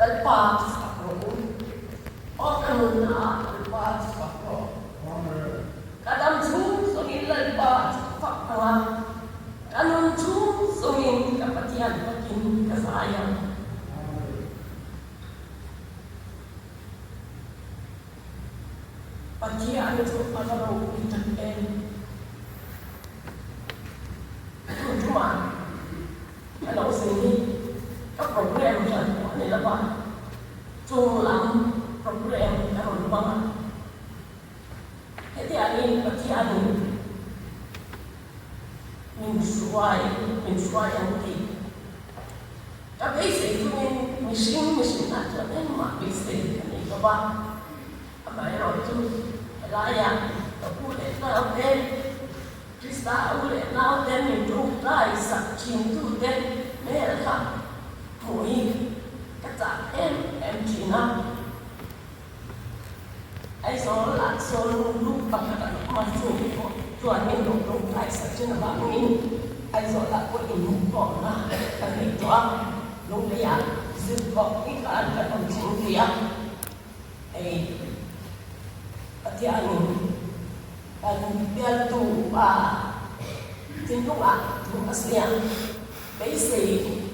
Lalpa chu fak rawh u. Aw ka nunna ah Lalpa chu fak rawh. Ka dam chhung zawngin Lalpa chu ka fak ang a, ka nun chhung zawngin ka Pathian fakin ka zai ang. Pathian chu a va ropui tak em! Tun tumah ka lo zin hi ka program hran pawh a ni lo va, chung lam program ka rawn hmang a. Hetiangin Pathianin min hruai min hruai ang tih ka beisei chungin mihring mihrinah chuan engmah beisei a nei lo va. Amaherawhchu helaiah ka pu leh naute, Krista u leh naute min tawngtai sak thintute hmel kha hmuh hi ka chak em em thin a. Aizawl ah sawn group pakhat an awm a, chung pawh chuan min lo tawngtai sak thin avangin Aizawl ah pawh inhmuhkhawmna kan nei tawh a, Lungleiah zirkhawp ni khan kan rawn thleng thei a, hei Pathianin kan bialtu pa thinlungah thu a siam beisei.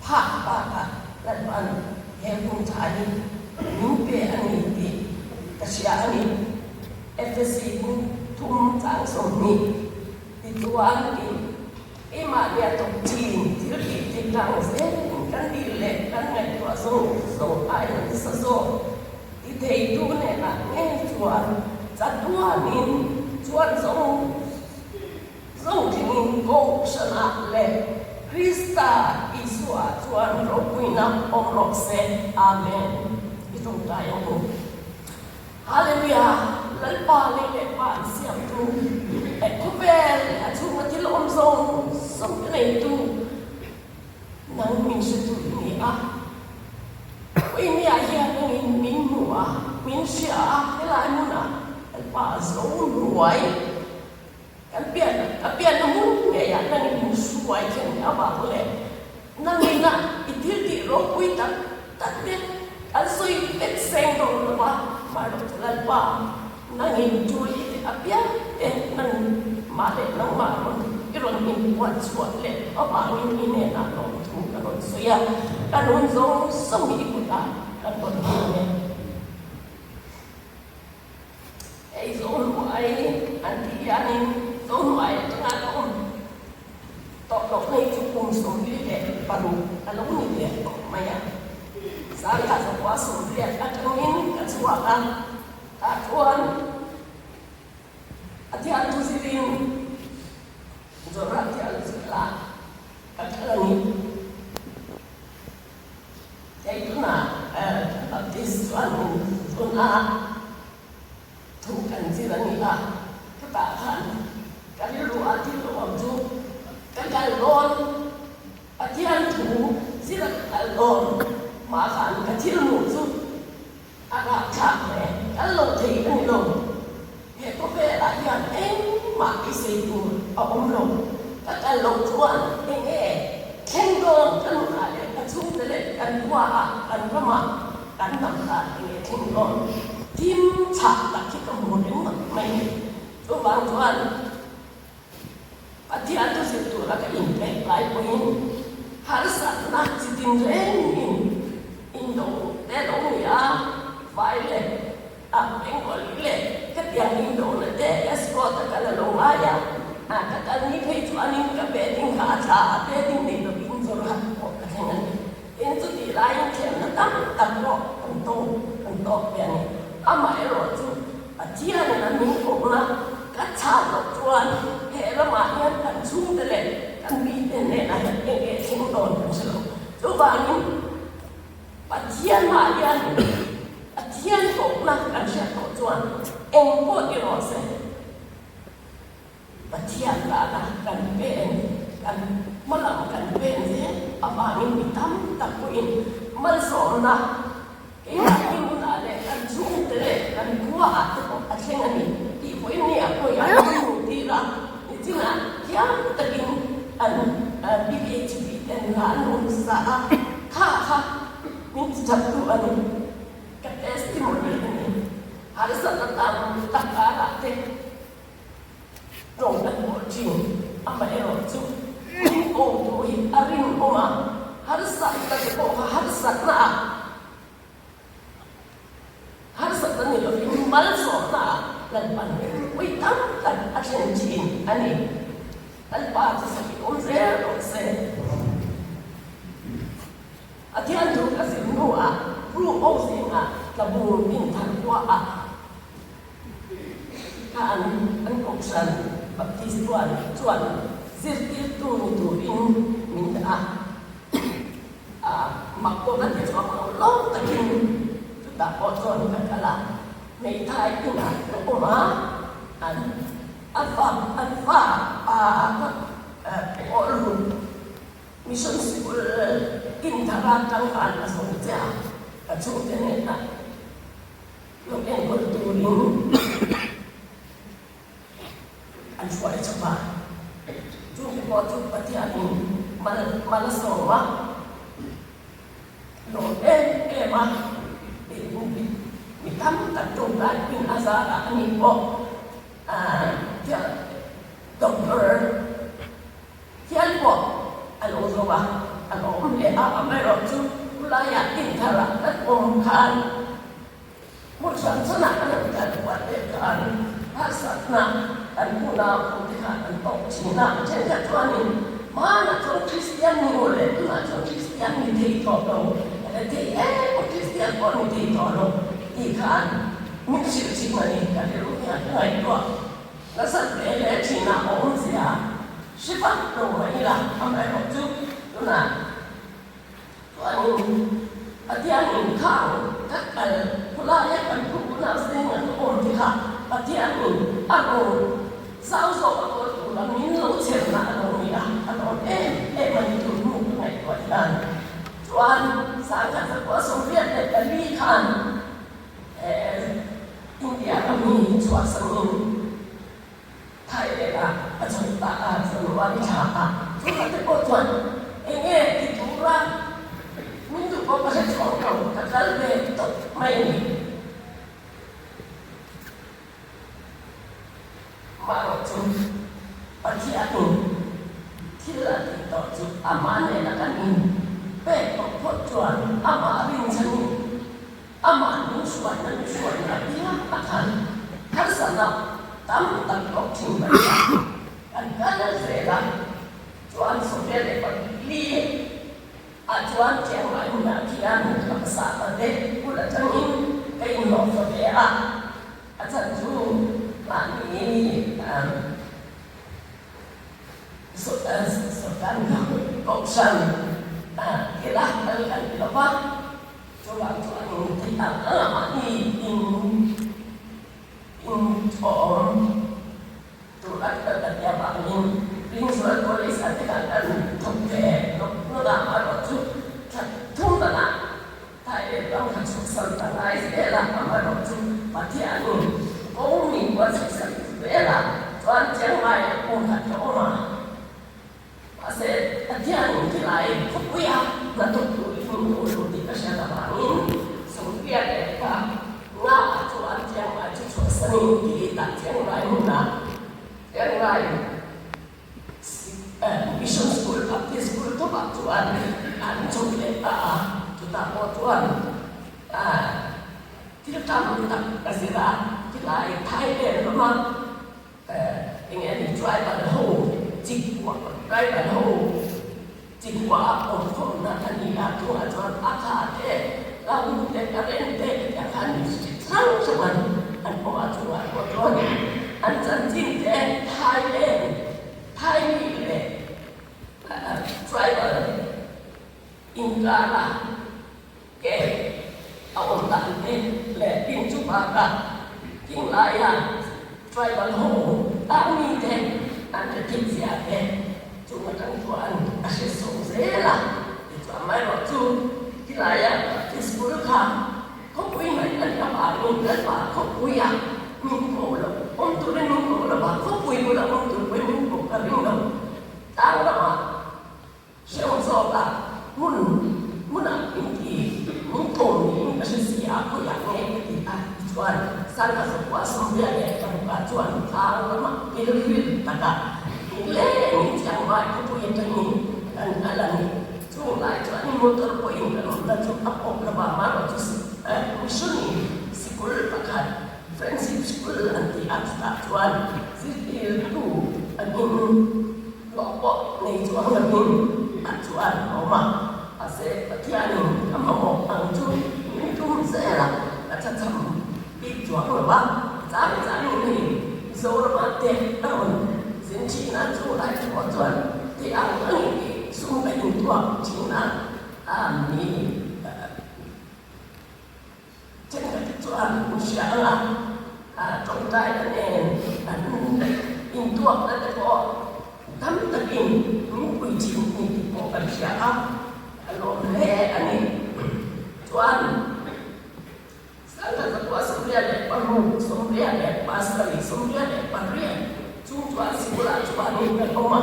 Phak bakah Lalpan he hun tha hi min pe a ni tih ka hria a ni. Efesi bu thum chang 20 tichuan in keimahnia tawp thin thil tih theih dang zelin kan dil leh kan ngaihtuah zawng zawng aiin nasa zawk ti theitu hnenah ngei chuan chatuanin chuan zawng Zotling Kohhranah leh Krista Isuaah chuan ropuina awm rawh se. Amen. I tawngtai ang u. Hallelujah! Lalpa lei leh pa an siamtu leh khawvel leh a chhunga thil awm zawng zawng te neitu nang min hretu i ni a. Puinia hian nangin min hmu a, min hria a, helai hmunah Lalpa zo hnuai Kan pian a pianna hmun ngeiah nangin min hruai thlen avang leh nangina i thil tih ropui tak tak te kan sawi vek seng dawn lo va, Hmailawk Lalpa, nangin tul i tih apiang te nangmah leh nangmah rawn i rawn inpuan chhuah leh avangin i hnenah lawmthu ka rawn sawi a, kan hun zawng zawng hi i kutah kan rawn hlan e. Hei Zohnuai an tih hianin Zohnuai atanga ka awm tawh loh nei chu kum 46 a lo ni ve tawh mai a. Zangkhat zakua 80 atangin ka chhuak a, tah chuan a thiantu zirin Jorah thian zirlah ka kal a ni. Kei tunah Baptist chuan tuna thu kan zir a ni a, chutah khan ka rilru ah thil lo awm chu ka kal dawn, Pathian thu zir a ka kal dawn mah khan ka thil hmuh chu a rahthlak hle, kal lo thei a ni lo. He khawvelah hian engmah beisei tur a awm lo. Ka kal loh chuan eng nge thleng dawn ka nunah leh ka chhungte leh kan khuaah, kan ramah, kan hnamah eng nge thleng dawn? Thim chhah tak hi ka hmu ringawt mai ni. Chuvang chuan Pathian thu zir tura ka inpek lai pawhin harsatna chi tin rengin indo te lo ni a, vai leh a Bengali leh khatiang indo na te escort a kal a lo ngai a, a ka kal ni phei chuanin ka bedding kha a thla a, bedding nei lovin zawrhat pawh ka thleng a ni. Tin, chutih laiin thlemna tam tak pawh kan tawng kan tawk ve a ni. Amaherawhchu, Pathianin a min kawhna ka chhan loh chuan he ramah hian kan chhungte leh kan mite hnenah hian eng nge thleng dawn kan hre lo. Chuvangin Pathian mah hian Pathian kawhna kan hriat tawh chuan eng pawh ti rawh se. Pathian tana kan pen, kan hmalam kan pen zel avangin mi tam tak pawhin malsawmna keimahni hunah leh kan chhungte leh kan khuaah te pawh a thleng a ni tih pawhin mi a khawih a lo hmuh tir a, nichinah thiam takin an BHP ten. nen hla an awm sa a, kha kha min ti that tu a ni. Ka testimony a ni. Harsatna tam tak karah te tawng kan pawh thin. Amaherawhchu min kawmtu hi a rinawm a, harsatna te pawh kha harsatna ah Harsatna ni lovin malsawmna ah Lalpan ui tam tak a thlen thin a ni. Lalpa chu sakin awm zel rawh se. A thian thu ka zir hnuah Ru O zingah Tlabung inthar khua ah kha an an kohhran Baptist chuan chuan zirtirtu ni turin min dah a. A mak pawh ka ti chhuak lo lawm takin chutah pawh chuan ka kal a, hmeithai inah ka awm a, an a fa an fa pa ka pawh lut mission sikul inthara tangkan a zawng che a, ka chhungte hnenah lo enkawl turin An hruai chauh a, chumi pawh chu Pathianin mal mal a sawm a, lawm em em a, mi tam tak tawngtai pin a zarah a ni pawh thial doctor hial pawh a lo zo a, a lawm hle a, amaherawhchu khulaiah intharah kan awm khan Hmun hran chhanah an rawn kal kual leh khan harsatna kan hmunah awmte khan an tawk thin a, thenkhat chuanin hmanah chuan Kristian ni u leh tunah chuan Kristian ni thei tawh lo, re thei em Kristian pawh ni thei tawh lo tih khan min hrilh thin a ni. Ka rilru hian ka ngaihtuah nasat ve hle thin a, awmzia hre vak lo mah ila amaherawh chu tunah Chuanin Pathian inkhang ka kal khawlaia kan thuhna zing an awm te kha Pathianin a rawn zau zawk a kawl tur a min lo chherna a lo ni a, a lawm em em a ni tur hnu ka ngaihtuah hian. Chuan sangkhat zakua 84 khan India ram hi chhuahsanin Thailand ah a chho ta a, January thla ah chungah te pawh chuan eng nge ti tura min duh pawh ka hre chhuak lo, ka kal ve tawp mai a ni. Marawh chu Pathianin thil a tih tawh chu amah nena kan in pek tawh phawt chuan amah rinchhanin Amah min hruaina min hruaina apiang a khan harsatna tam tak tawk thin mai a, kan kal zel a, chuan Sofia leh Pali ah chuan Chiang Mai hunah khian ka hmasa ta te bul atangin ka inhlawh fa ve a, a chhan chu mahni Sawrkar Kohhran thila kal kan ti lo va. Chuvang chuan in ti ang ang a mahni in in thawm tur a kal ka tia vangin Ringzual College ah te khan kan thawk ve nawk nawk a, amaherawh chu thla thum danah Thailand ram kha chhuksan ta ngai zel a, amaherawh chu Pathianin kawng min buatsaihsak zel a, chuan Chiang Mai ah kum khat ka awm a. Mahse, Pathianin khilai khawpuia hnathawk turin min duh lo tih ka hriat avangin Sophia leh ka Nga chuan Chiang Mai chu chhuahsanin ti tak Chiang Mai hmunah Chiang Mai Mission School Baptist School thawkah chuan an chhuk leh ta a, chutah pawh chuan thil tam tak ka zir a, khilai Thailand rama Enge a nih tribal ho chikhuah tribal ho chikhuah a awm khawmna a ni a, chungah chuan a kha te, lam te, a reng te hetiang khan hrang hrang an awm a, chungah pawh chuan an chanchin te Thailand Thaimi leh tribal inkara Ke a awm dan te leh tin chu bakah thinglai a tribal ho army te an hre thei zia te chung atang chuan a hre sawm zel a, tichuan amaherawh chu khilai a school kha khawpui mai a nih avangin Lalpa khawpui a min ko lo, awm turin min ko lo va, khawpui bulah awm tur pawhin min ko ka ring lo, tlang ramah hrehawm zawk a. Pilril takah nilengin Chiang Mai khawpui atangin kan kal a ni. Chung lai chuan motor pawhin kan awmna chu a pawp lo va, amaherawhchu mission in sikul pakhat Friendship School an tih a, chutah chuan zirtirtu an in hlawh pawh nei chuang lovin a chuan a awm a. Mahse Pathianin ka mamawh ang chu min tum zel a, ka thachham bik chuang lo va, chang changin hei Mizorama te a rawn zin thin a, chu lai pawh chuan ti ang angin sum ka intuak thin a, a mi Thenkhat te chuan an hria ang a, tawngtaina nen an intuakna te pawh tam takin min pui thin ni tih pawh kan hria a, a lawm hle a ni. Chuan Sangha zakua 86, 87, 88 chung chuan sikulah chuanin kan awm a,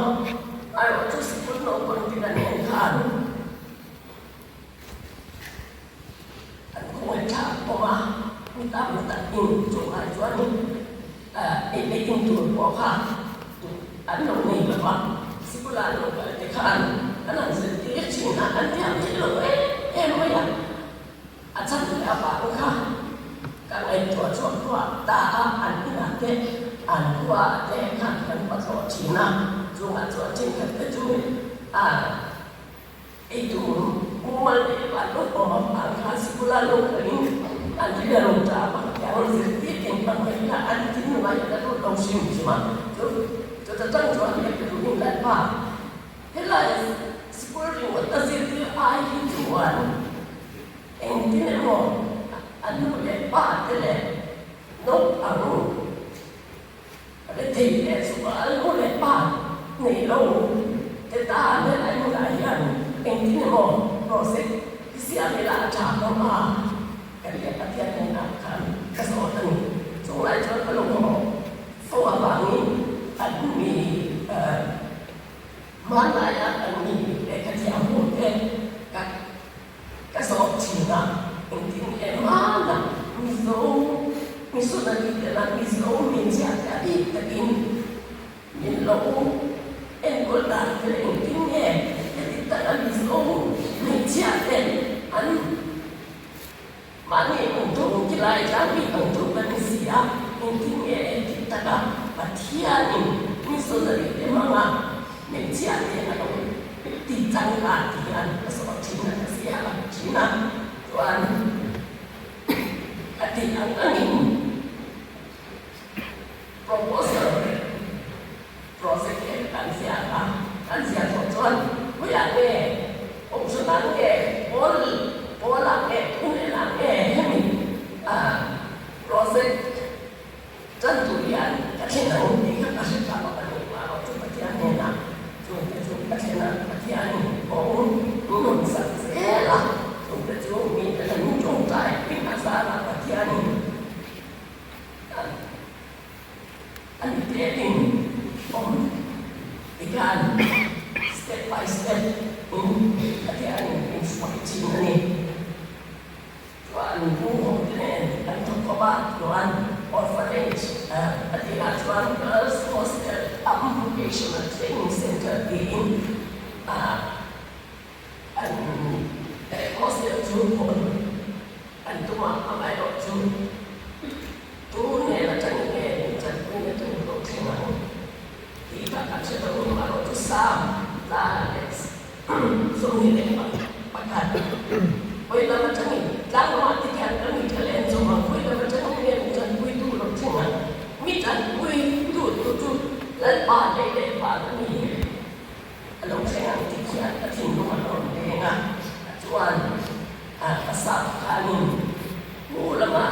erawh chu sikul naupang te kan en khan, An khawngaih thlak awm a, mi tam takin chungah chuanin ei leh in tur pawh kha an lo nei lo va, sikula an lo kal te khan an han zirtir thin a, an thiam theih lo em em mai a, a chhan leh avang kha ka ngaihtuah chhuak thuah ta a, an inah te an khua te khan kan va tlawh thin a, chungah chuan thenkhat te chu Eitur mumal leh van lo awm avang khan sikula lo kalin an ri a lo tap a, tiang zirtir eng ang mai kha an tin ngai ka lut lo hrim hrim a, chu chuta tang chuan hei ka duh in lalpa helai sikul ringawt a zirtir ai hi chuan engtin emaw a nu leh pa te leh naupang Rethei leh chhuah nu leh pa nei lo te tan helai hmunah hian engtin emaw project hi siam ila a tha hlawm a, kan leh Pathian hnenah khan ka zawt a ni. Chunglai chuan ka lo haw fo avangin an mi hmanlaia kan mi lehkha thiam ho te ka Ka zawh thin a, engtin nge hmana Mizo missionary tena Mizo hmeichhia te a bik takin min lo enkawl dan te leh engtin nge heti taka Mizo hmeichhia ten an mahni ang tho tilai tlangmi ang tho kan ni si a, engtin nge heti taka Pathianin missionary te hmanga hmeichhia te a lo ti changka ti hian ka sawi thin a, ka ziak a thin a, chuan a tih ang angin proposal project hi kan ziak a, kan ziah zawh chuan khawiah nge option ah nge pawl pawl ah nge thunel ah nge hemi project Chan tur hian ka thlen ang tih kha ka hre ta lo a ni. Mahlo chu Pathian hnenah chungte chu ka thlen a, Pathianin kawng min rawn sak zel a, chungte chu mite kan tawngtai pin a zara Pathianin a ni telin awm tikhan step by step in Pathianin min hruai thin a ni. Chuan Pu te nen an thawk khawp a, chuan orphanage a tihah chuan Girls Hostel cum Vocational Training Centre tiin an hostel chu hawn an tum a, amaherawh chu tu hnen atangin nge min tanpui atangin lo thleng ang tih kha kan hre lo, amaherawh chu Sam tla leh 21 Hawi lam atangin tlanglamah te khian kan mi tha len zawk ang, hawi lam atangin nge mi tanpui duh lo thung ang, mi tanpui duh duh chu Lalpa lei leh van a ni a lo thleng ang tih khian a thinlung a rawn leng a, chuan a sap khanin hmu lama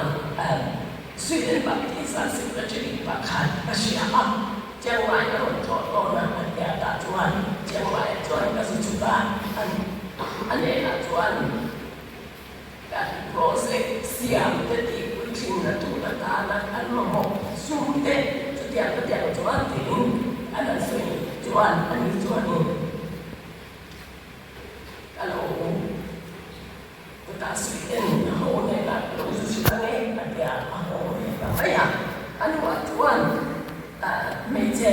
Sweden Baptist a secretary pakhat a hria a. Chiang Mai a rawn tlawh dawn a, a tia tah chuan Chiang Mai chuan ka zu chhuk a, a hnenah chuan kan project siam te tih puitlinna tur atana kan mamawh sum te chutiang ka tiang chuan tiin an han sawi chuan ani chuanin ka lo Chutah Sweden a haw hnenah ka lo zu hrilh ang e a ti a, a haw ve ta mai a. A nuah chuan hmeichhe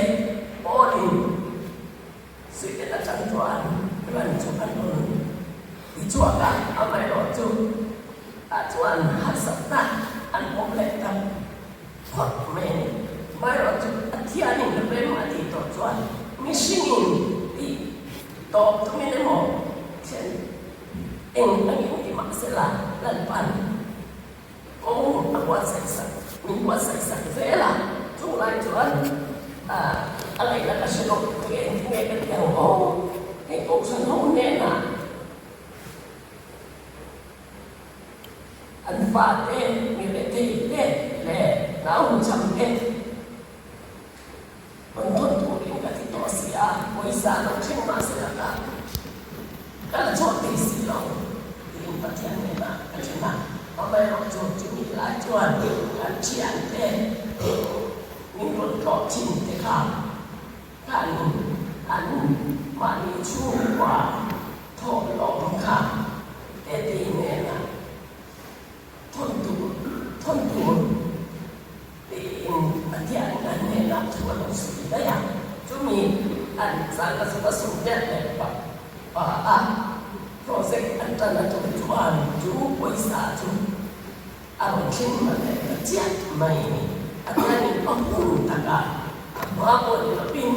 Amaherawhchu Pathianin rem a tih tawh chuan mihringin tih tawp tumin emaw thlen eng angin ti mah sela Lalpan kawng a buatsaih sak, min buatsaih sak zel a. Chung lai chuan a ngaihna ka hre lo, tunge engtin nge ka ti ang aw, hei kohhran ho hnenah An fate, mi rethei te leh naucham te rawn thawn turin ka ti tawh si a, pawisa lo thleng mah se la ka ka la chhuak thei si lo tiin Pathian hnenah ka then a. Amaherawhchu chumi lai chuan kan thiante min rawn tlawh thin te kha Kan an mahni chhungkua thawh lawm kha Tete hnenah thawn tur thawn tur tiin Pathian an hnenah thu a lo sawi daih a. Chumi an chang a zuk a sum vel leh pa pa a project an tan a tum chuan chu pawisa chu A rawn thleng hman leh ta chiah mai a ni. A tianin a hun takah a hma pawh ni lovin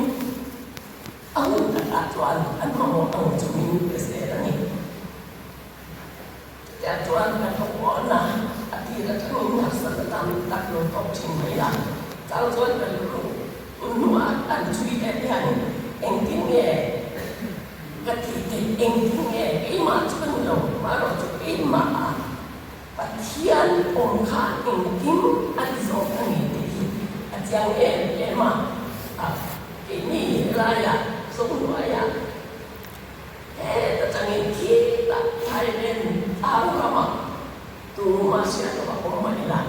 a hun takah chuan an mamawh ang chu min pe zel a ni. Chutiang chuan kan rawngbawl a, a tir atangin harsatna tam tak lo tawk thin mai a, chang chuan kan ru hun hnuah an chhui leh hian engtin nge ka tih theih, engtin nge keimah chu ka ni lo, marawh chu keimah a Pathian awm kha engkim a ti zawk a ni tih hi a chiang em em a, a keini helaiah Zohnuaiah heta changin khitah Thailand tlang ramah tumah hriat loh a awm mai la,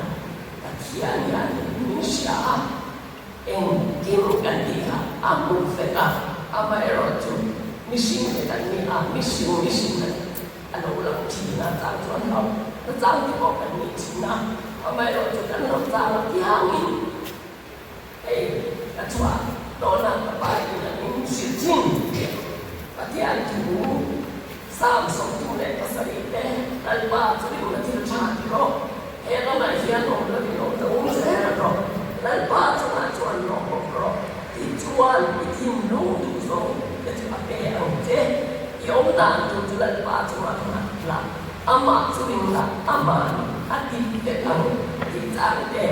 Pathian hian min hria a, engkim kan tih kha a hmu vek a, amaherawhchu mihring te kan ni a, mihring mihring kan. A lo lang thin a, chang chuan lo na chang te pawh kan nih thin a, amaherawhchu kan lo chang apiangin hei ka chhuah dawnah ka pa in an in hrilh thin. Pathian thu Psalm 37 te Lalpa chu rinna thil tha ti rawh, he lamah hian awm lovin awm ta um zel rawh, Lalpa chungah chuan lawm bawk rawh tih chuan i thinlung duhzawng te chu a pe ang che. I awm dan tur chu Lalpa chungah nghat la, amah chu ring la, ama'n a tih vek ang tih chang te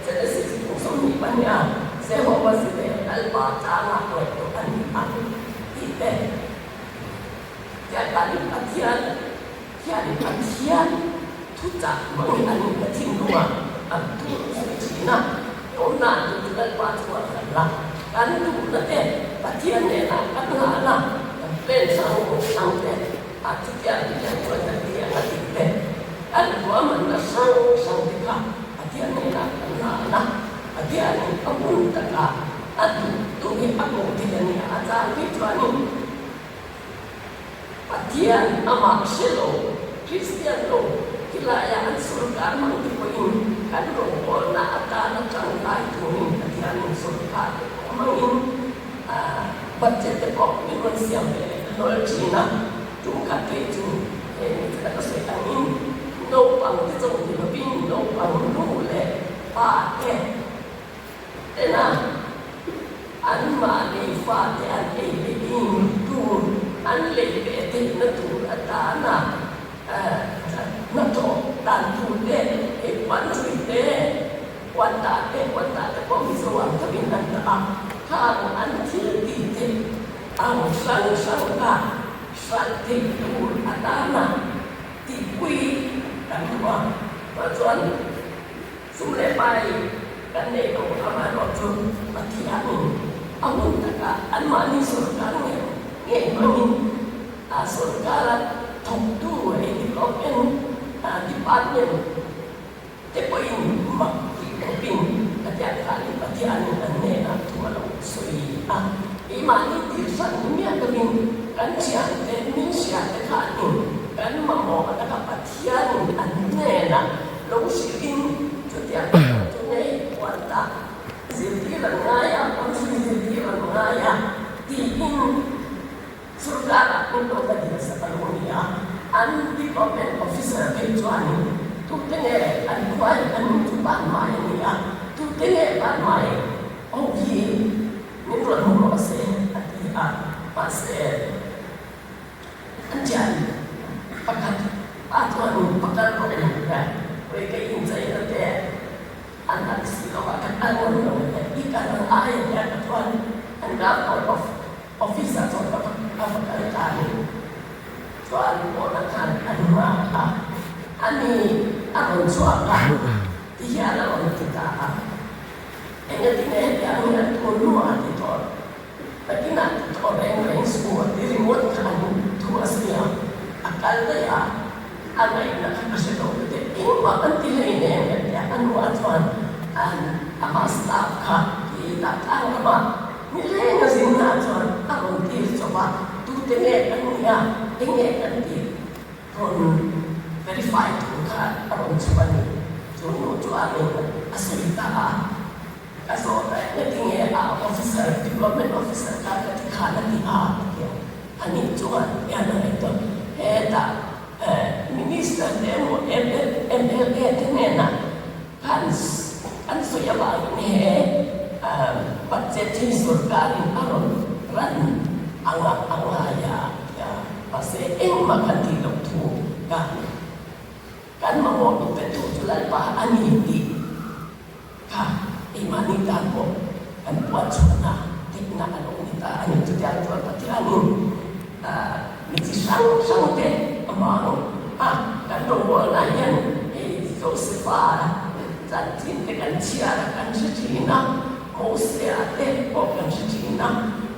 Genesis bung 22 a Jehovah zi leh Lalpa tlangah ngaihtuah a ni ang tih te Tiah kan Pathian hian Pathian thuchah hmangin an ka thinlungah an tur zui thin a, i awm dan tur chu Lalpa chungah nghat la, kan duhna te Pathian hnenah kan nghahna kan plan hrang hrang te ah chutiang chutiang chuan kan ti ang a tih te, kan ruahmanna hrang hrang te kha Pathian hnenah kan nghahna Pathianin a hun takah a duh duh hi a hmuh thei a nia, a chang phei chuanin. Pathian amah hre lo, Kristian lo, tilaia an sorkar hmang te pawhin kan rawngbawlna atana tangkai turin Pathianin sorkar te pawh hmangin budget te pawh min rawn siam ve leh hlawl thin a. Tum khat phei chu he mi te ka sawi angin naupang te chauh ni lovin naupang nu leh pa te Ena, anmahni fate an ei leh in tur an lei ve theihna tur atana hnathawh dan tur te, hei puanchhui te, puantah te, puantah te pawh Mizo ang thovin an dah a, khang an thil tih theih ang hrang hrang kha hralh theih tur atana tihpui kan duh a, chuan. Sum leh pai kan nei lo amaherawhchu Pathianin a hun takah anmahni sorkar ngei ngei hmangin a sorkara thawktu hei development department te pawhin mak tih khawpin Pathian khanin Pathianin an hnenah thu a lo sawi a. Keimahni tir hran ni miah lovin kan thiante min hriate khanin kan mamawh taka Pathianin an hnenah lo hrilhin chutiang erawh chu ngei puan ta zirtir an ngai a, pawmsui zirtir an ngai a tiin sorkarah min lo la dil sak a lo ni a. An department officer phei chuanin tute nge an khuai an chu ban mai a ni a, tute nge ban mai? aia hian a chuan an ram of office ah chuan ka va ka va kal ta a ni. Chuan pawnah khan an nghak a, ani a rawn chhuak a ti hian a rawn ti ta a. Engatinge hetiang hian tun hnuah a ti tawh? Nakinah ti tawh reng reng suh a ti ringawt kha an thu a sawi a, a kal daih a, a ngaihna kha ka hre lo tute engmah an ti hlei nen ka ti a, a nuah chuan an ama staff kha ti dah tlang rama nileng a zinna chuan a rawn tir chawp a, tute nge kan nih a, enge kan tih rawn verify tur kha a rawn chhuah a ni. Chu nu chuanin a sawi ta a. Ka zawh daih na tinge a officer, development officer kha ka ti khan a ti a ka ti a, ani chuan hian a ngaihtuah hetah minister te emaw mla te hnenah khan an sawi avangin he budget hi sorkarin a rawn ran anga a ngai a ti a, mahse engmah kan tih loh thu ka kan mamawh mi petu chu Lalpa a ni tih Kha keimahni tan pawh kan puan chhuahna dikna a lo ni ta a ni. Chutiang chuan Pathianin mi chi hrang hrang te a hmang a, kan rawngbawlna hian hei Josefa chanchin te kan chhiar a, kan hre thin a, Mosea te pawh kan hre thin a,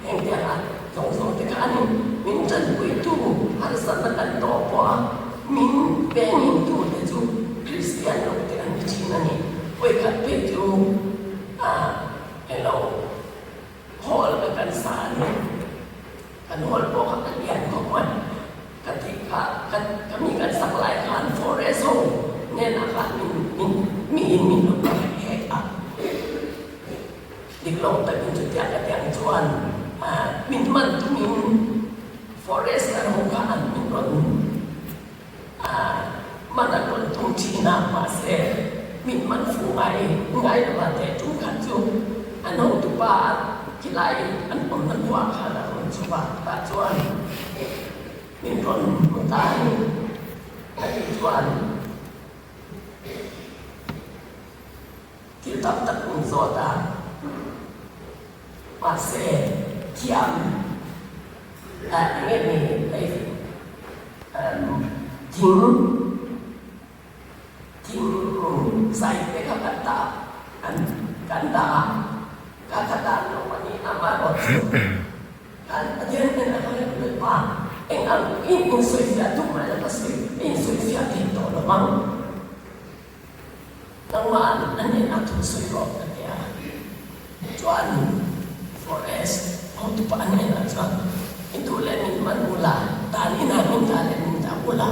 heng te ah zawng zawng te khanin min tanpuitu harsatna kan tawh pawh a, Min pengin tute chu Kristian lo te an ni thin a ni. Vawikhat phei chu elo hall ka kan sa a ni. Kan hall pawh kha ka lian khawp mai. Ka tih kha ka ka mi kan sak lai khan forest ho hnenah khan min min miin min lo ka hek a. Dik lo takin chutiang ka tiang chuan min man tumin Forester ho kha an min rawn man an rawn tum thin a, mahse min man fu ngai ngai lo a teh tum khat chu an hotupa khilai an awmna khuah khan a rawn chhuak a, tah chuan min rawn hmu ta a ni. A tih chuan. Thil tam tak min zawt a, mahse thiam eng nge ni hei thing thing zai te kha kan dah kan kan dah a, ka ka dan lo a ni amaherawhchu kan Pathian hnenah ka rem lalpa eng ang in insawifiah tum mai la ka sawi insawifiah thei tawh lo ang. Nangmah an en a thu sawi rawh ka ti a, chuan forest hotupa an en ah chuan i duh leh min man ula, dan inah min dah leh min dah ula,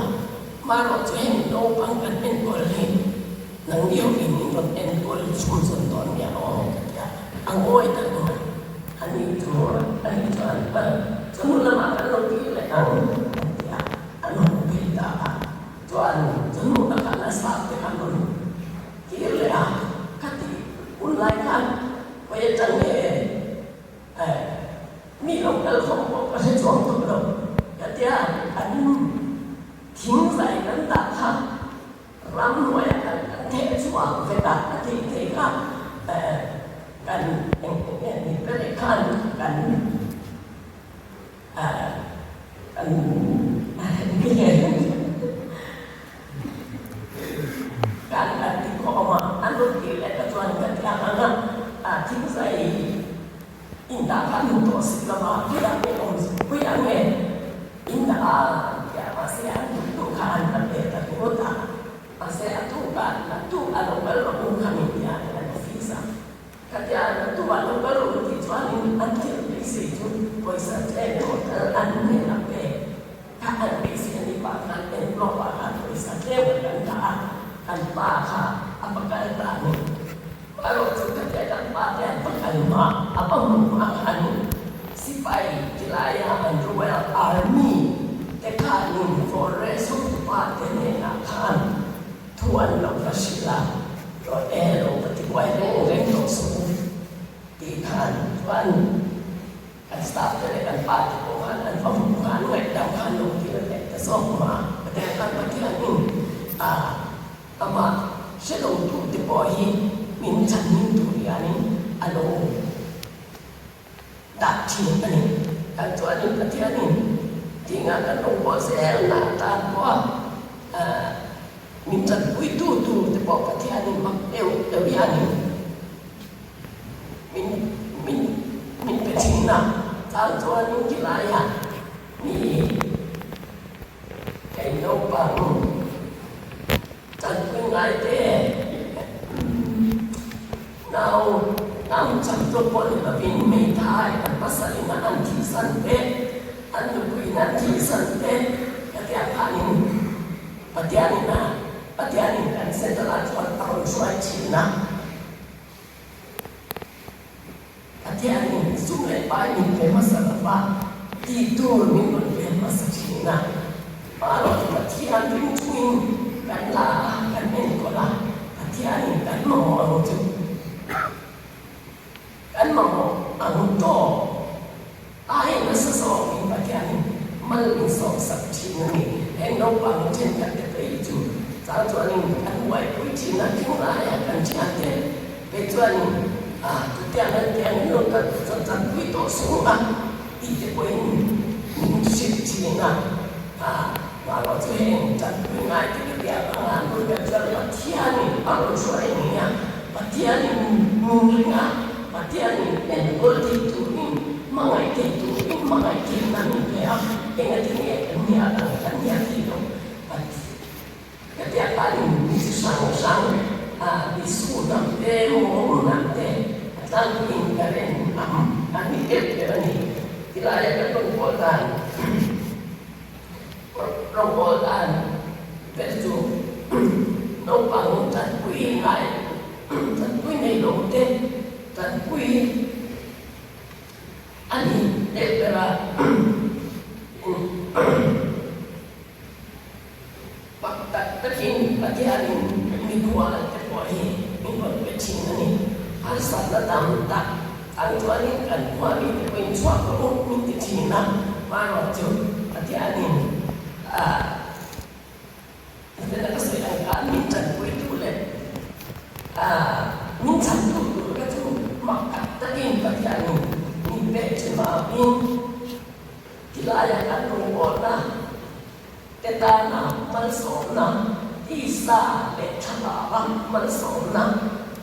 marawh chu heng naupang kan enkawl hi nangni ho in in rawn enkawl chhun zawn dawn nia aw ka ti a, a ngawi tak mai, ani chu ani chuan chawhnu lamah kan lo kir leh ang an ti a, an haw phei ta a. Chuan chawhnu ka kal a sap te khan rawn kir leh a, ka ti hun lai khan hawi atang nge eh mi lo kal khawm pawh ka hre chuang tawh lo ka tia an thing zai kan dah kha ramhnuaiah kan kan theh chhuak vek a, a thei thei kha eh kan eng eng nge ni ber eh khan kan Kan kan ti khawm a, an rawn tih leh ka chuan ka ti ang ang a, thingzai in dah kha an hmu tawh si lo va, khawiah nge awm khawiah nge in dah a ti a, mahse an duh duh kha an la pe ta ringawt a, mahse a tuk a, a tuk a lo kal rawh u kha min ti a, an office a. Khatia an tumah lo kal rawh u tih chuanin an thil beisei chu pawisa tlem emaw tal an hnen a pek kha an beisei a ni pah khan envelope ah khan pawisa tlem a kan dah a, kan pa kha a va kal ta a ni. Erawh chu khatia kan pa te an va kal hma a va hmuh hma khanin sipai tilaia an Royal Army te khanin forest hotupa te hnenah khan Thu an lo va hrilh a, rawn e lo va ti buai reng reng tawh suh u tih khan chuan kan staff te leh kan pa te pawh khan an va hmuh khan ngaihdam khan lo dil leh ta zawk mah a. Pathian khan Pathianin a amah hre lo tu te pawh hi min chhan him tur hianin a lo. dah thin a ni. Kan chuanin Pathianin tinga kan rawngbâwl zelna atan pawha min tanpuitu tur te pawh Pathianin mak deuh deuh hianin min min min pe thin a. Chang chuanin khilaiah mi kei naupang Tanpui ngai te nau nau chan tawh pawh ni lovin hmeithai an pasal in a an thihsan te, an nupui in an thihsan te ka tia khanin Pathianin a Pathianin kan centre ah chuan a rawn hruai thin a. Pathianin sum leh pai min pe hmasa lo va, tih tur min rawn pe hmasa thin a. Marawh chu Pathian ring chungin kan la a, kan enkawl a, Pathianin kan mamawh ang chu kan mamawh ang tawp ai nasa zawkin Pathianin mal min sawmsak thin a ni. Heng naupang thenkhat te phei hi chu chang chuanin an buaipui thin a, thinglaiah kan thiante Kei chuanin, Ah, chutiang an ti ang hian ka chanpui tawh suh a tih te pawhin min hrilh thin a. Ah, mahlo chu heng chanpui ngai te ka biak ang a, nui ber chuan Pathianin a rawn hruai a ni a, Pathianin min ring a, Pathianin enkawl thei turin, hmangaih thei turin hmangaih theihna min pe a, engati nge kan hnial ang, kan hnial thei lo. Hetiang khanin mi chi hrang hrang Isu hnam te, Mawng hnam te a tlangpuiin ka ren hnam an ni deuh deuh a ni. Tilaia kan rawngbâwl dan rawngbâwl dan ber chu naupang tanpui ngai tanpui nei lo te tanpui a ni deuh ber a. Pak tak takin Pathianin mikhual te pawh hi min rawn pe thin a ni. Harsatna tam tak ang chuanin kan khua mite pawhin chhuak rawh u min ti thin a, hmarawh chu Pathianin ah Pathian ka sawi ang khan min tanpuitu leh ah min chhantu tur kha chu mak tak takin Pathianin min pek thin vangin tilaiah kan rawngbawlna Te tana malsawmna, tisa leh thlalava malsawmna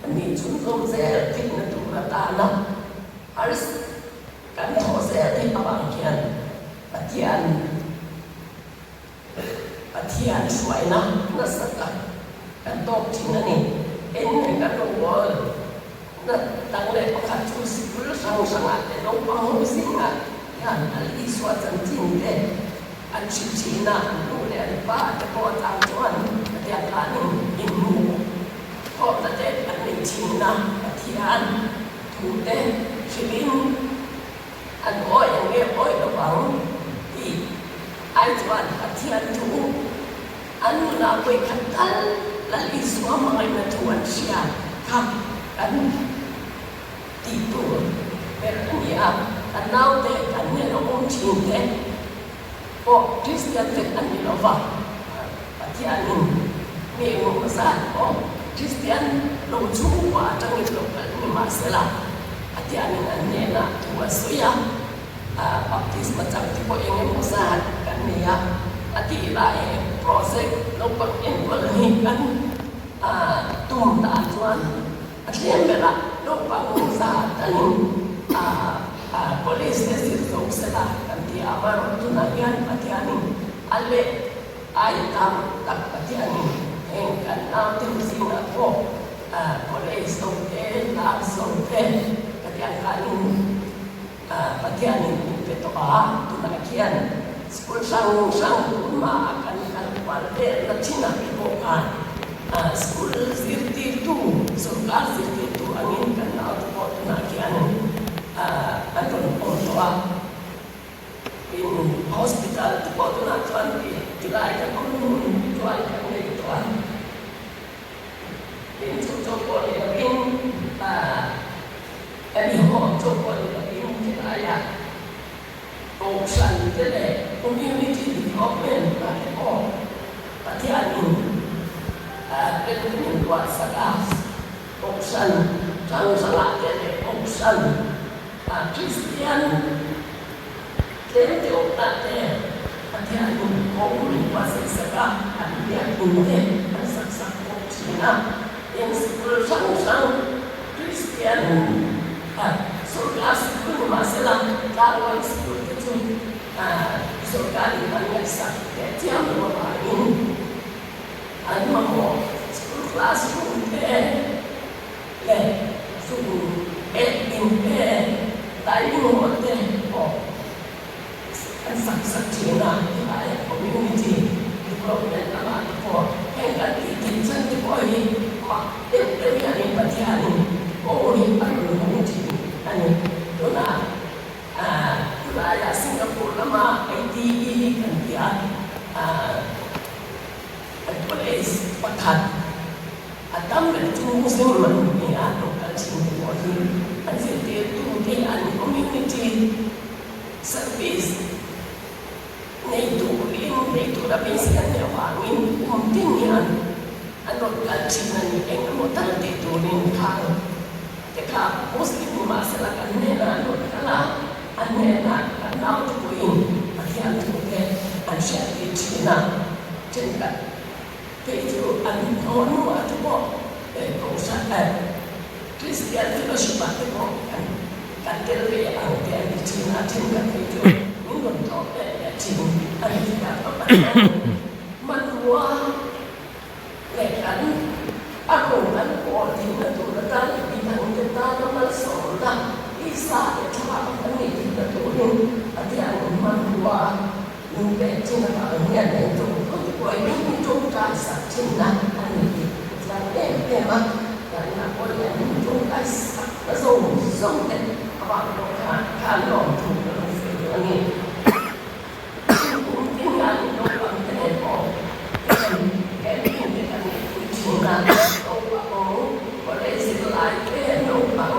a nih chhunzawm zel theihna tur atana ars kan thawh zel theih avang hian Pathian Pathian hruaina nasa tak kan tawk thin a ni. Eng kan rawngbâwl na dang leh pakhat chu sikul hrang hrangah te naupang ho zingah hian Lal Isua chanchin te An hrilh thin a, an nu leh an pa te pawh atang chuan Pathian khanin inhmuh khawmna te an nei thin a, Pathian thu te hrilhin an awi ang nge awi lo ang tih ai chuan Pathian thu an nunah vawikhat tal Lal Isua hmangaihna thu an hria kha kan tih tur ber a ni a, kan naute kan hnena awm thin te pawh Kristian vek an ni lo va, Pathianin mi engemaw zat pawh Kristian lo chhungkua atangin lo kal ni mahsela Pathianin an hnenah thu a sawi a, baptisma chang te pawh engemaw zat kan nei a, a tih lai heng project naupang enkawl hi kan tum dan chuan A thlem berah naupang zat talin Police te zir zawk sela kan ti a, amaherawh tunah hian Pathianin a leh ai tam tak Pathianin heng kan naute ho zingah pawh College zo te, lar zo te Pathian khanin Pathianin min pe tawh a, tunah khian school hrang hrang tunhmaah kan kal kual vel na thinah te pawh khan school zirtirtu, sorkar zirtirtu angin kan naute pawh tunah khian an rawn awm tawh a, tin hospital te pawh tunah chuan tilai kan awm hun chuan kan nei tawh a. Tin chu chu pawh ni lovin kan inhawm chu pawh ni lovin khilaiah Kohhran te leh Community Development ah te pawh Pathianin remte min ruahsak a, Kohhran hrang hrangah te leh Kohhran. Kristian tlem deuh lah te Pathianin kawng min buatsaih sak a, an biak in te an sak sak bawk thin a. Eng sikul hrang hrang Kristian sawrkar sikul ni mahsela tlangval sikul te chu sawrkarin an ngaihsak leh chiam lo avangin an mamawh school classroom te leh chung ek in te dining hall te pawh an sak sak thin a, tilai community development lamah te pawh heng kan tih theih chhan te pawh hi mak deuh deuh hianin Pathianin aw hi a rawn hawng thin a ni. Tunah Tunlaiah Singapore lama ITE kan ti a, college pakhat a tam ber chu Muslim an ni a, local chin te pawh hi an zirtirtu te an community service nei turin nei tura beisei an nih avangin kum tin hian an rawn kal thin a ni, eng emaw tal tih turin khang Te kha Muslim ni mahsela kan hnenah an rawn kal a, an hnenah kan naute pawhin Pathian thu te an hriattir thin a, thenkhat phei chu an haw hnuah te pawh Kohhran eh Kristian Fellowship ah te pawh kan kan tel ve ang te an ti thin a, thenkhat phei chu min rawn tlawh leh leh thin a ni. Chutiang chu Pathianin hmanrua leh kan a rawng kan pawl theihna tur atan leh midangte tana malsawmna tisa leh thlarau kan neih theihna turin Pathianin hmanrua min pek thin avang hian engtung pawh pawhin min tawngtai sak thinna a ni tih ka chiang em em a, Danna pawh hian min tawngtai sak na zawng zawng te avang pawh khan khan lawmthu ka lo sawi duh a ni. Kum tin hian naupang te nen pawh hian camping te kan neihpui thin a, naupang college zirlai te naupang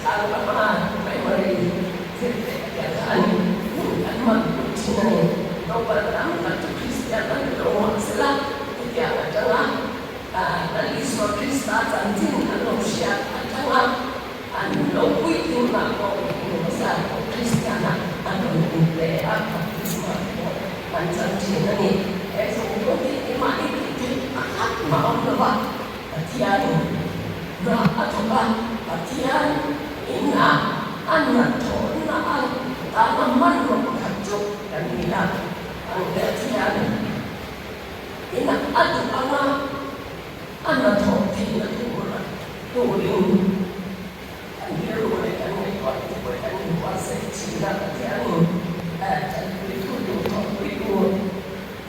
tlang lama primary zir te tiang khan hun kan hmanpui thin a ni. Naupang tam tak chu Kristian an ni lo mahsela hetiang atanga Lal Isua Krista chanchin an lo hriat atanga An lo puitling mah pawh hmasa pawh Kristiana an rawn inpe a, baptisma te pawh an chang thin a ni. He zawng pawh hi engmah i tih theih pakhat mah awm lo va, Pathianin hna a thawk a, Pathian ina a hnathawhna a tana hmanraw pakhat chu kan ni a, ang Pathianin ina a duh anga a hnathawh theihna tur turin kan rilru leh kan ngaihtuah te pawh kan inbuatsaih thin a, Pathianin tanpuitu tur, thawhpui tur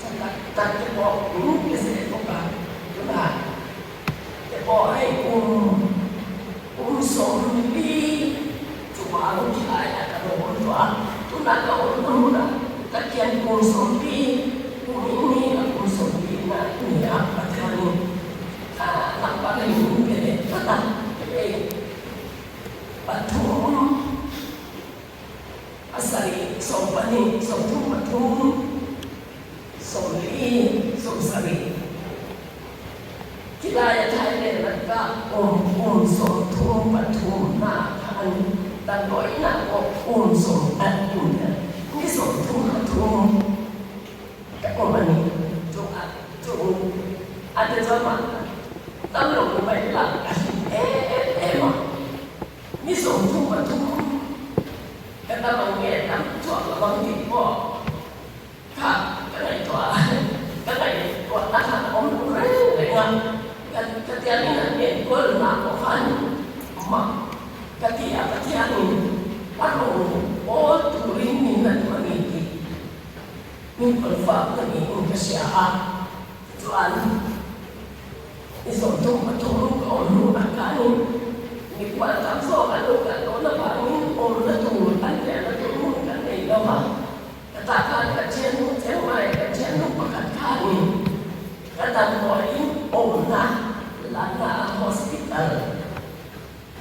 tha tak tak te pawh min pe zel bawk a, tunah te pawh hei kum kum 40 chuang thlaiah ka lo awm tawh a, tunah ka awm na hmunah Pathian kum 40 kum in hi a kum 40 na a ni a, Pathianin Tlangval in min pe leh tlat a, hei pathum pasarih 12 30 pathum 40 70 khilai a Thailand an kah kum kum 33 hna kha a ni. Damdawiinah pawh kum sawm ni 33 Ka awm a ni. Chung a chung a te chuan mah tam lo ni mai la ka hlim em em a. Ni 33 ka dam ang nge dam chhuak lo ang tih pawh kha ka ngaihtuah a, ka ngaihtuah na khan a awm lo reng reng a. Ka ka tiangin an enkawl hna pawh khan mak ka ti a, Pathianin a rawn awl turin min la duh a ni tih. Min confirm ka niin ka hria a, tichuan i 33 ka awm hnu ah khanin mikhual tam zawk an lo kal dawn avangin awmna tur an riahna tur hmun kan nei lo a, ka tah khan ka thiannu cheng mai ka thiannu pakhat khanin ka damdawiin awmna Lana Hospital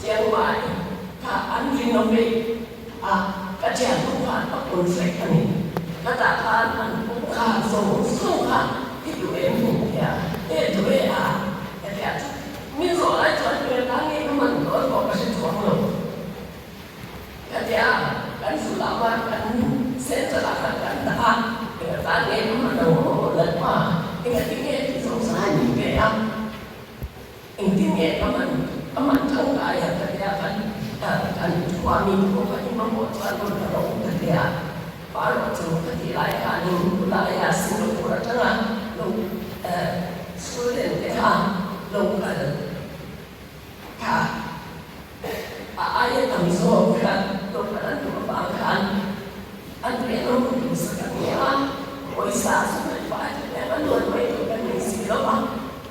Chiang Mai kha an renovate a, ka thiannu khan a contract a ni. Ka tah khan an kawngkhar zawng zawng kha i duh em hmun tia e duh e a ka tia chu min zawh lai chuan hmel ta nge ka man dawn pawh ka hre chuang lo. tia, kan zu lama kan central ah khan kan dah a, enga tan nge ka hman ang aw Lalpa, engati nge ti zawng zai min pe a, engtin nge ka hman, ka hman tangkai a ka tia kan kan khua mi te pawh kha i mamawh chuan rawn la rawh u ka tia, pa rawh chu ka tih lai khanin khulai ah Singapore atanga lo student te kha lo kal. Kha a aia tam zawk kha dawhkan an duh avang khan an rinawm duhsak a ni a, pawisa chu kan fai ta em a nuan mai tur kan nei si lo a,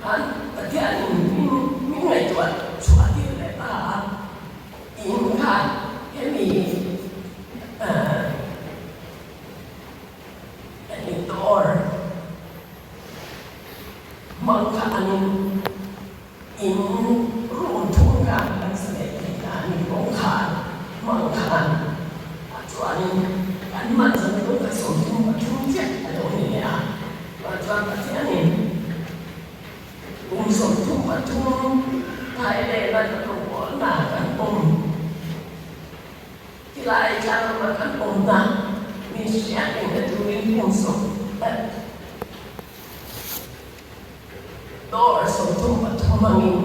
khan Pathianin min min ngaihtuah chhuah tir leh ta a, in kha hemi hemi dawr hmang kha an in. In room thung kha kan sa leh thei ta a ni. Kawngkhar hmang khan ah chuanin kan man zan chu ka 33 chiah a lo ni leh a. Chuan chuan Pathianin kum 33 Thailand a ka rawngbawlna kan awm tilai tlangrama kan awmna min hriat engna turin kum sawm Door 33 angin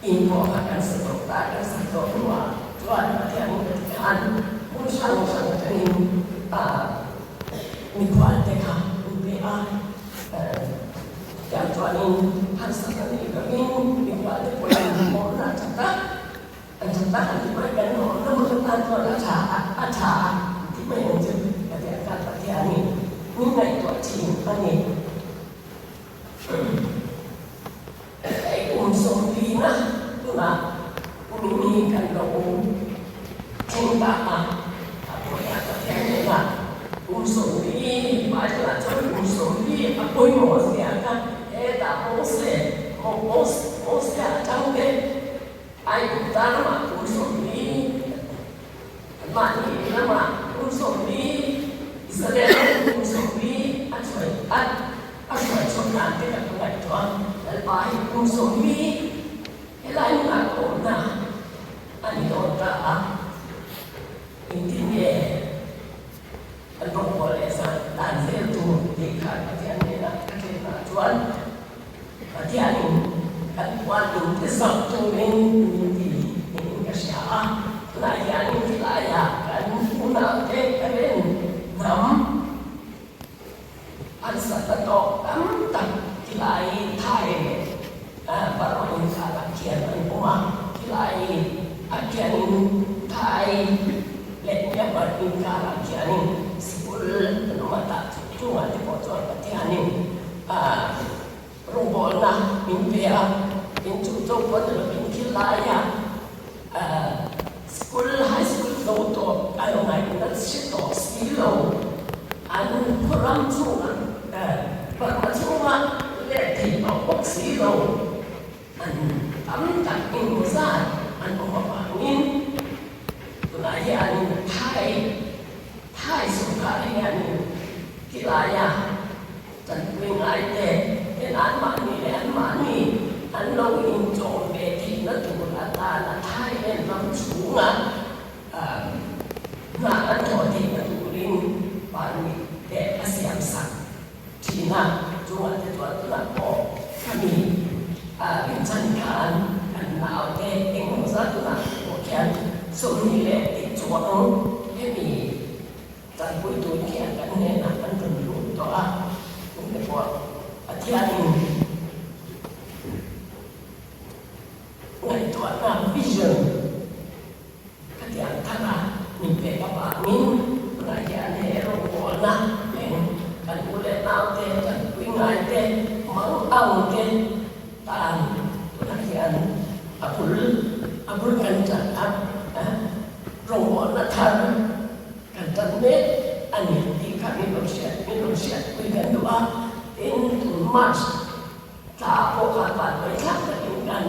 in pawh kha kan sa tawh ta, kan sa tawh hnuah chuan Pathian ka ti khan hmun hrang hrang atangin mikhual te kha an pe a, tiang chuanin harsatna nei lovin mikhual te pawhin awmna tha tak an tha tak an ti mai kan awmna hmun atan chuan a tha a tha an ti mai ang chu ka ti a khan Pathianin min ngaihtuah thin a ni. Hei kum 40 na tunah kumin hi kan lo thleng ta a, a pawia Pathian hnenah kum 40 Bible-ah chuan kum 40 a pawimawh zia kha hetah Mose Mose atang te Aigupta ramah kum 40 Mahni ramah kum 40, Israel ram kum 40 a chhuai a a hruai chhuak dan te kan ngaihtuah a, Lalpa hi kum 40 helai hmunah ka awmna a ni dawn ta a, engtin nge an rawngbawl leh zan dan vel tur tih kha Pathian hnenah ka tlenah chuan Pathianin kan puan in te zawh turin min ti niin ka hria a, tunah hianin tilaiah kan unaute ka rin hnam harsatna tawk tam tak tilai thai leh Burma inkarah khian an awm a, tilai ah khianin Thai leh Myanmar inkarah khianin sikul an awm a, tah chungah te pawh chuan Pathianin Rawngbawlna min pe a, in chu cho pawh ni lovin thil laia school, high school zo tawh kal ngaihna hre tawh si lo, an khaw ram chhunga Burma chhunga let thei tawh bawk si lo, an tam tak engemaw zat an awm avangin tunah hianin Thai Thai sawrkar hianin tilaia Tanpui ngaite ten anmahni leh anmahni an lo inchawm ve theihna tur atana Thailand ram chhunga hna an thawh theihna turin permit te a siam sak thin a, chungah te chuan tunah pawh khami rinchhan khan kan naute engemaw zat tunah pawh khian 20 leh tih chuang hemi Tanpui tur khian kan hnenah an rawn lut tawh a, tute pawh Pathianin ngaihtuahna, vision, khatiang thara min pek avangin tunah hian he rawngbawlna eng kan u leh naute, tanpui ngaite, mang angte tan tunah hian a bul a bul kan tan a, rawngbawlna thar Kan tan mek a ni tih kha min rawn hriat min rawn hriatpui kan duh a, tin tun March thla pawh kha van mai thlak takin kan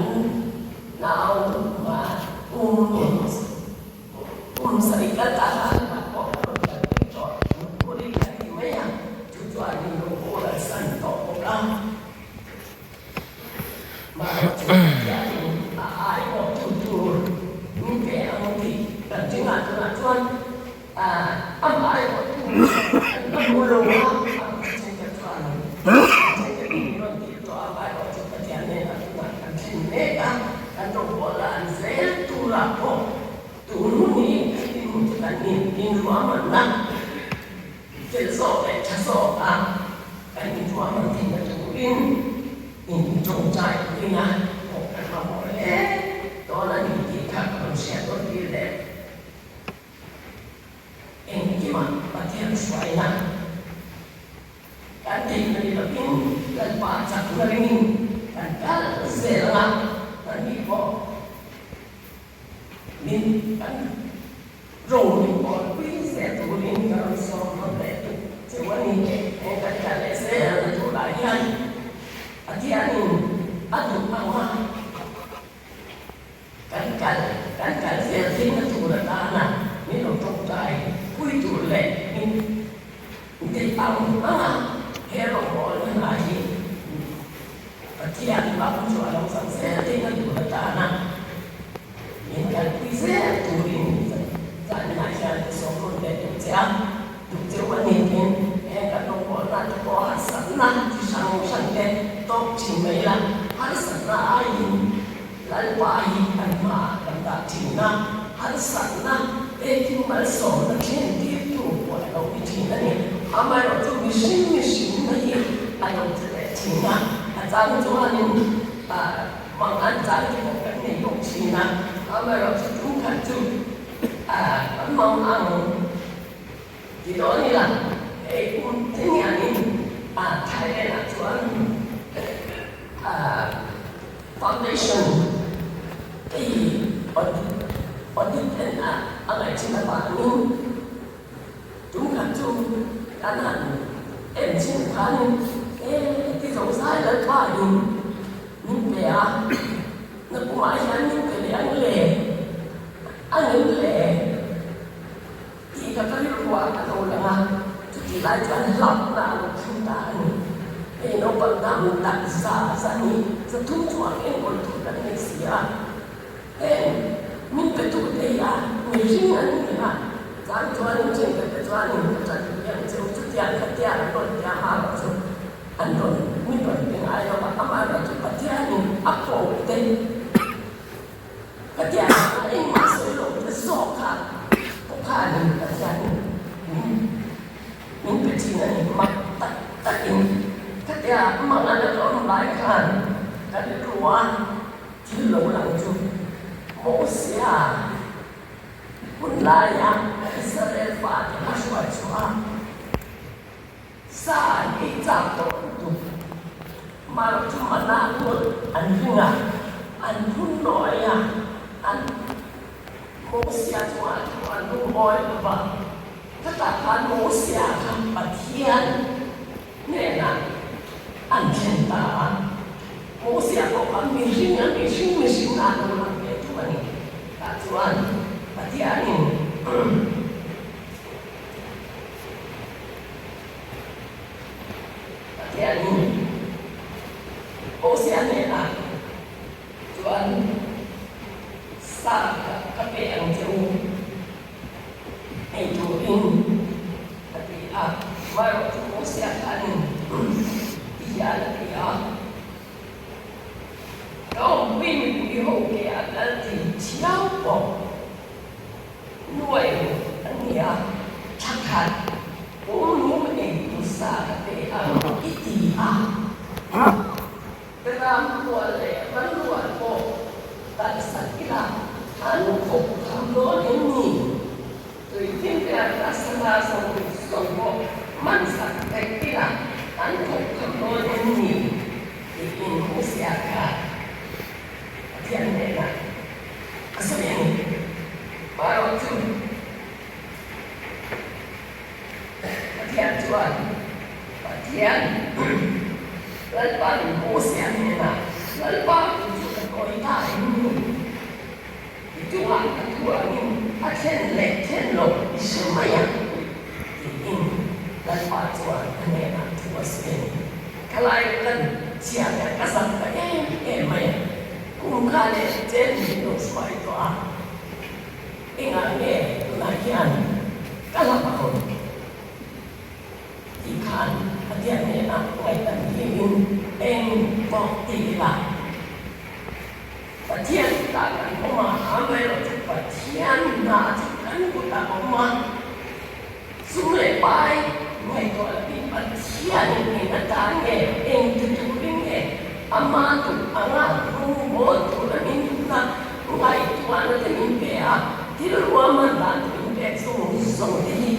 nau ma kum kum sarih kal ta kha kan pawh kan rawn kalpui tawh Nupuri kan ti mai a, chu chuan min lo boral san tawh bawk a. Mahse Pathianin a aiawh tu tur min pe ang tih kan. tling ah tunah chuan amah erawh tu kan la hmu lo a, a thenkhat chuan thenkhat in min rawn tih tawh a, amah erawh chu Pathian hnenah tunah kan thlen mek a, kan rawngbawlna an zel turah pawh tun hun hi heti hmun chu kan inruahmanna fel zawk leh tha zawk a kan inruahman theihna turin in tawngtai puina pawh kan mamawh hle dawn a ni tih kha ka rawn hriat rawn tir leh. Engkimah Pathian hruaina kan theihna ni lovin Lalpa chakna ringin kan kal zel ang a, mahni pawh min kan ro min pawlpui zel turin ka rawn sawm rawn leh tuk cheu a ni. Heng kan kal leh zel na turah hian Pathianin a duh ang a, Kan kal kan kal zel theihna tur atana min lo tawngtai pui tur leh min deih ang ang a, he rawngbawlna hna hi Pathian ram chu a lo zau zel theihna tur atana min kalpui zel turin zanah hian ka sawm rawn leh duh che a, duh cheu a ni tin heng kan rawngbawlna te pawh harsatna chi hrang hrang te tawk thin mai la, harsatna aiin Lalpa hi kan hmaah kan dah thin a, harsatna te malsawmna thlen tirtu pawh a lo ni thin a ni. Amaherawhchu mihring mihrinna hi a lo ti leh thin a, a chang chuanin mang an chang te pawh kan nei bawk thin a, amaherawhchu tumkhat chu kan mang ang ti dawn ila hei kum te hianin Thailand-ah chuan Foundation te hi audit en a a ngaih thin avangin tumkhat chu kan han en chhin khanin he heti zo zai Lalpa in min pe a, nakumah hian min pe leh ang le, a ngem le. Tih ka ka rilruah a lo lang a, chutih lai chuan hlauhna a lo thleng ta a ni. Hei naupang dang tak za za ni 300 chuang enkawl tur kan nei si a, heng min pe tu te hi a mihring an ni a, chang chuanin thenkhat te chuanin ka ṭan pui ang che u, chutiang khatia an rawn tia hma chu an rawn min rawn pe ngai lo a, amaherawhchu Pathianin a ko te. Pathian anga engmah sawi lo te zawk kha pawh khanin Pathianin min min pe thin a ni. Mak tak takin khatia mangana ka awm lai khan ka rilru a thil lo lang chu Mosia hun laia Israel fate a hruai chhuah a, Sa an ei chak tawh lutuk. Mar chu mana ngawt an ring a, an phun nawi a, an Mosia chungah thu an lungawi lo va. Khatah khan Mosia kha Pathian hnenah an thlen ta a. Mosia pawh kha mihring a mihring mihring a lo lang ve thung a ni. Tah chuan Pathianin. Pathianin Mosia hnenah chuan, Sa ka pe ang che u, ei turin a ti a. Amaherawhchu Mosia khanin ti hian a ti a, Ka awmpui mipui ho ke a kal thei thiau pawh. Nuai a ni a, thla khat pumlum eitu sa ka pe ang i ti a. Ram rual leh ram rual pawh kalsan ila an khawp tham dawn em ni? Tui finfiah ta sangha zawng zawng pawh man sak vek ila an khawp tham dawn em ni? Tiin Hosea kha Pathian hnenah a sawi a ni. Marawh chu Pathian chuan Pathian Lalpa min Mosia hnenah, Lalpa kut chu ka tawi ta em ni? I chungah ka thu angin a thlen leh thlen loh i hre mai ang, tiin Lalpa chuan a hnenah thu a sawi a ni. Thalai kan chhia leh ka zak ta em em mai a, kum kha leh chen min lo hruai tawh a, engah nge? awm a, sum leh pai ngaihtuah lovin Pathianin eng atan nge, eng ti turin nge ama duh anga rawngbawl tura min duhna ngaihtuahna te min pe a, thil ruahman dan te min pek zawng zawng te hi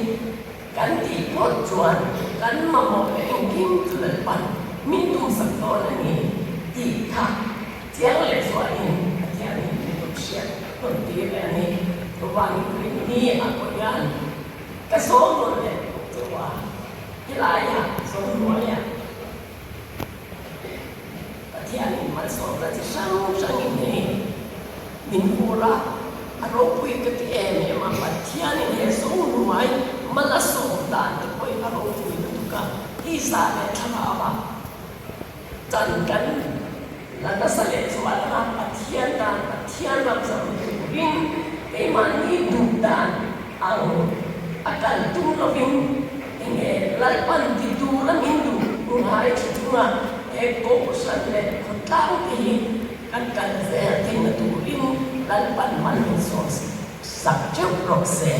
kan tih phawt chuan kan mamawh leh engkim chu Lalpan min tumsak dawn a ni tih kha Chiang leh zualin Pathianin min rawn hriat rawn tir leh a ni. Chuvangin Rinni a pawh hian ka sawm rawn leh tuk chu a, helaiah Zohnuaiah Pathianin malsawmna chi hrang hrangin hei min hur a, a ropui ka ti em em a, Pathianin he Zohnuai mal a sawm dan te pawh hi a ropui lutuk a, tisa leh thlarau a. Chan kan la nasa leh chuan a Pathian dan Pathian ram zam turin keimahni duh dan ang a kal tum lovin enge Lalpan ti tura min duh ngai thla chunga he Kohhran leh khawtlang te hi kan kal zel theihna turin Lalpan mal min sawm sak teuh rawh se.